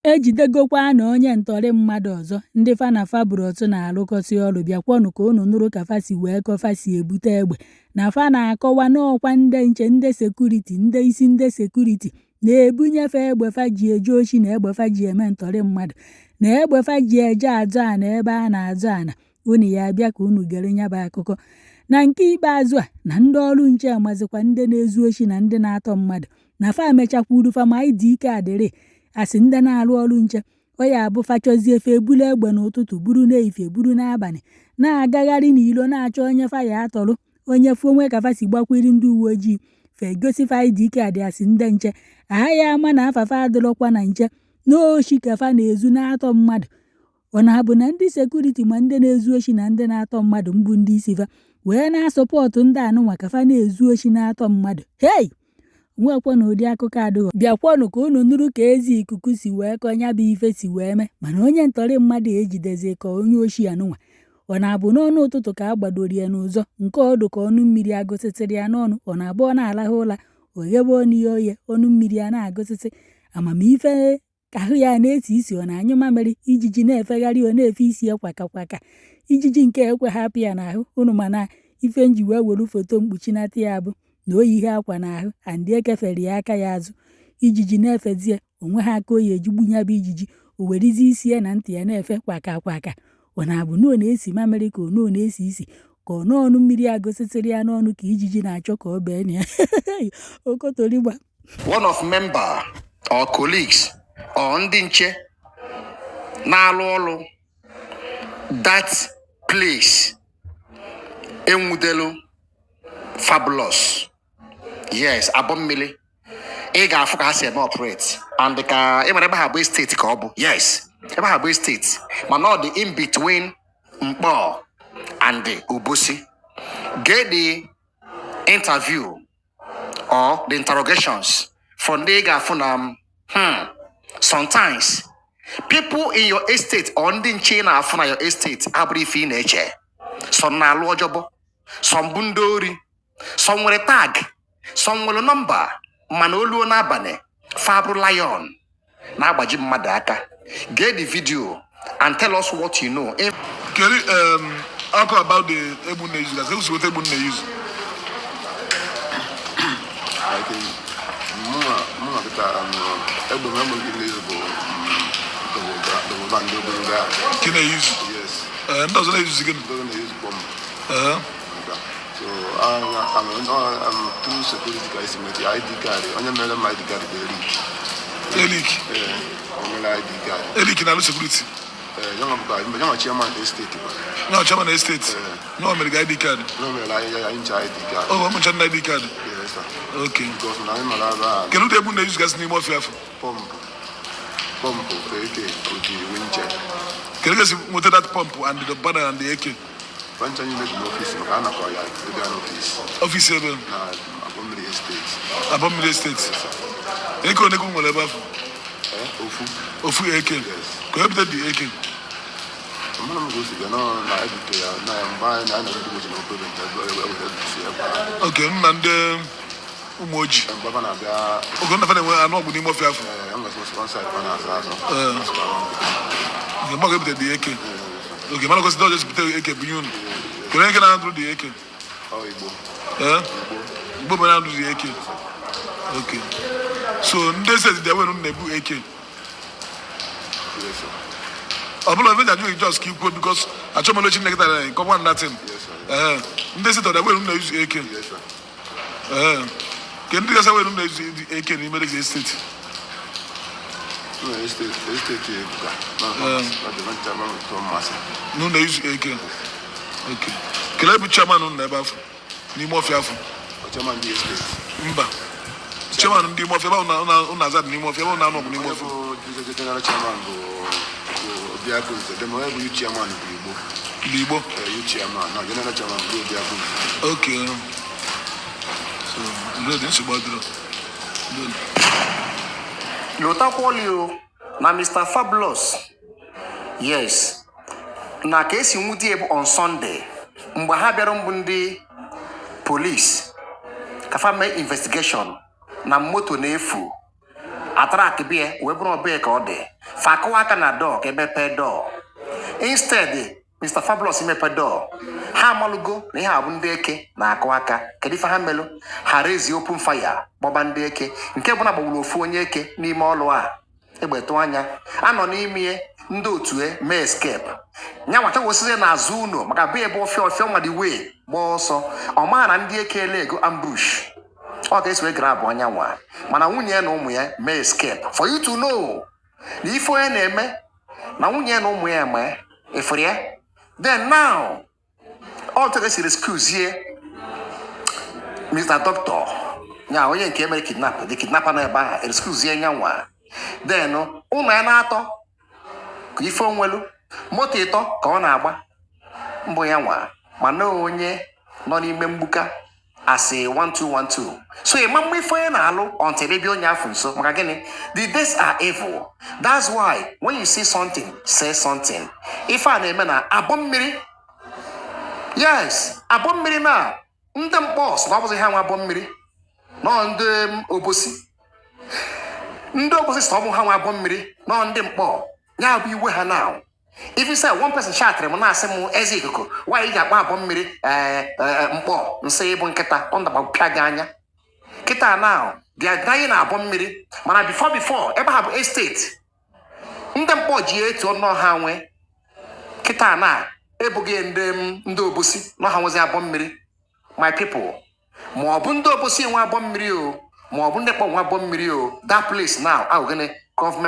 Ejidegokwanụ onye ntọrị mmadụ ọzọ ndị fa na fa bụrụ na-arụkọsị ọrụ. Bịakwanụ ka unu nụrụ ka fa si wee kọ fa si ebute egbe na fa na-akọwa n'ọkwa ndị nche, ndị security, ndị isi ndị security na-ebunyefe egbe fa ji eje oshi na egbe fa ji eme ntọrị mmadụ na egbe fa ji eje azụ ana ebe a na-azụ ana. Unu ya abịa ka unu gere nya bụ akụkọ. Na nke ikpeazụ a, na ndị ọrụ nche mazikwa ndị na-ezu oshi na ndị na-atọ mmadụ, na fa mechakwuru fa ma ID card asị ndị na-arụ ọrụ nche. Ọ ya abụ fa chọzie, fa eburu egbe n'ụtụtụ, buru n'ehihie, buru n'abalị, na-agagharị n'ilo na-achọ onye fa ya atọrọ. Onye fụ onwe ka fa si gbakwiri ndị uwe ojii, fa egosi fa ID card asị ndị nche. Aghaghị ama na afa fa adịrọkwa na nche n'oshi ka fa na-ezu, na-atọ mmadụ. Ọ na-abụ na ndị security ma ndị na-ezu oshi na ndị na-atọ mmadụ mbụ, ndị isi fa wee na-asupport ndị anụnwa ka fa na-ezu oshi, na-atọ mmadụ. Hei, nwekwa na ụdị akụkọ adịghọ. Bịakwanụ ka unu nụrụ ka ezi ikuku si wee kọ nya bụ ife si wee mee. Mana onye ntọrị mmadụ ejidezi ka onye oshi anụnwa, ọ na-abụ n'ọnụ ụtụtụ ka a gbadoro ya n'ụzọ nke ọdụ ka ọnụ mmiri agụsịsịrị ya n'ọnụ. Ọ na-abụ ọ na-alahụ ụla, o ghebe ọnụ ya oghe, ọnụ mmiri a na-agụsịsị. Amamife ka ahụ ya na-esi isi, ọ na-anyụ mamịrị, ijiji na-efegharị, ọ na-efe isi ya kwaka kwaka. Ijiji nke ekwe hapụ ya n'ahụ unu. Mana ife nji wee were foto mkpuchinata ya bụ na o yi ihe akwa n'ahụ and ekefere ya aka ya azụ. Ijiji na-efezie onwe ha aka, oyi ejigbu ya bụ ijiji, o werizie isi ya na ntị ya na-efe kwaka kwaka. Ọ na-abụ na ọ na-esi mamịrị ka ọ na ọ na-esi isi ka ọ n'ọnụ mmiri agụsịsịrị ya n'ọnụ ka ijiji na-achọ ka ọ bee na ya okotorigba. One of member or colleagues or ndị nche na-alụ ọrụ that place enwudelu Fabulous, yes, abọ mmiri. Ị ga-afụ ka ha si eme operate and ka ị mara ebe ha bụ estate ka ọ bụ. Yes, ebe ha bụ estate, mana ọ dị in between Nkpor and Obosi. Get the interview or the interrogations from ndị ị ga-afụ na sometimes people in your estate or ndị nche ị na-afụ na your estate abụrụ ife ị na-eche. Some na-alụ ọjọbọ, some bụ ndị ori, some nwere tag, some nwere nọmba, mana oluo n'abalị, fa bụrụ lion na-agbaji mmadụ aka. Get the video and tell us what you know. Kedu akọ about the egbe na-use gasị esi weta egbe na-use? I think mụnwa kịta, egbe m, egbe gị na-ezu bụ double band ogologo ahụ. Ka ị na-use? Yes. Ee, ndị ọzọ na-use gịnị? Ndị ọzọ na-use pump. Nke a. So I'm through security ka esi nweta ID card. Onye mere m ID card bụ Eric. Elik? Ee, o mere ID card. Elik na-alụ security? Ee, yanwa bụkwa yanwa chairman estate kwa. Nọ chairman estate? Ee. Nọ mere gị ID card? Na o mere anyị ncha ID card. O ụmụncha ndị ID card? Yes, sir. Okay. Because na anyị nọrọ ebe a. Kedu ụdị egbe na-use gasị n'ime ọfịa afọ? Pump, pump, AK, oti Winchester. Kedu ka esi nweta that pump and the banner and the AK? Pancha niile dị n'office maka a nakọ ya ebe a n'office. Office ebe? Na Abọmmiri Estate. Abọmmiri Estate. AK one ka unu nwere ebe afọ? Ee, ofu. Ofu AK? Yes. Ka ebute dị AK? Amara m ka o si bịa nọ na ebute ya na mgbe anyị na anyị na ndị moto na okpere nta ebe ebe ebe si ebe ahụ. Okay, m na ndị ụmụ ojii. Mgbe ebe na-abịa. Oge nna fa na-enwe anụ ọgwụ n'ime ọfịa afọ? Ee, enwere sponsor ebe na-azụ azụ. Ee. Asụkwa Nke mgbe ebute dị AK? Okay, mana gosi ndị ọzọ bute AK bunye unu. Kedu onye nke na-andụ dị AK? Ọ Igbo. Ee? Igbo. Igbo bụ na-andụ dị AK. Okay, so ndị estate dị ewere unu na-ebu AK? Yes, sir. Ọ bụla ebe ajụ gị just ka ikwuo, because achọ m olochi nnekọta na nke ọgwa nothing. Yes, sir. Ee, ndị estate ọ dị ewere unu na-use AK? Yes, sir. Ee, ke ndị gasị ewere unu na-use AK n'ime the estate? Nọ estate ebuka. Na ọ dị ncha ma tụọ mmasị. Na unu na-use AK. Okay, kelee bụ chairman unu na ebe afọ n'ime ọfịa afọ? Chairman ndị estate? Mba, chairman ndị ime ọfịa ebe unu na-aza dị n'ime ọfịa, ebe unu na-anụ ọgụ n'ime Onye ọfịa. bụ general chairman bụ Obiakunze. Dem onye bụ youth chairman bụ Igbo. Ndị Igbo? Ee, youth chairman na general chairman bụ Obiakunze. Okay, so udo dị, nsogbu adịrọ. Udo dị. Lụtakwoli o na Mr Fabulous, yes, na ka esi nwute bụ on Sunday mgbe ha bịara mbụ ndị police ka fa mee investigation na moto na-efu. Atrak bie wee bụrụ ọbịa ka ọ dị fa akụwa aka na door ka emepe door. Instead Mr Fabulous mepe door, ha amalụgo na ihe a bụ ndị eke na-akụ aka. Kedu ife ha melụ? Ha raise open fire, gbaba ndị eke, nke bụ na gbagburu ofu onye eke n'ime ọlụ a. Egbe tụ anya anọ n'ime ndị otu e mee escape. Nyanwa chọwosizie n'azụ ụlọ maka be ebe ọfịa ọfịa nwa dị wee gbaa ọsọ. Ọ maa na ndị eke ele ego ambush ọ ka esi wee grab ọnyanwa, mana nwunye ya na ụmụ ya mee escape. For you to know na ife onye na-eme na nwunye ya na ụmụ ya eme ịfụrụ ya. Then now, ọ tụ ka esiri rescuezie Mr Doctor nya, onye nke emere kidnap, the kidnapper nọ ebe ahụ, rescuezie nyanwa. Then ụmụ ya na-atọ ka ife onwelu moto ịtọ ka ọ na-agba mbụ ya nwa, mana onye nọ n'ime mgbuka asị 1212. So ịma mma ife onye na-alụ until ebe onye afọ nso. Maka gịnị? The days are evil. That's why when you see something, say something. Ife a na-eme na abọ mmiri, yes, abọ mmiri na ndị mkpọs na ọ bụzi ha nwa abọ mmiri nọ, ndị Obosi, ndị Obosi sị na ọ bụ ha nwa abọ mmiri nọ, ndị mkpọ ya bụ iwe ha. Now, if you say one person chatịrị m na-asị m, "Eze ikuku, nwaanyị ji akpọ abọ mmiri ee mkpọ nsị ịbụ nkịta," ọ ndagba pịa gị anya kịta. Now they are dying na abọ mmiri, mana before ebe ha bụ estate ndị mkpọ ji etu ọnụ ha nwe. Kịta na ebughị ndị Obosi na ha nwezi abọ mmiri. My people, ma ọ bụ ndị Obosi nwe abọ mmiri o, ma ọ bụ ndị kpọ nwe abọ mmiri o, that place now ahụ gịnị? Gọọmenti.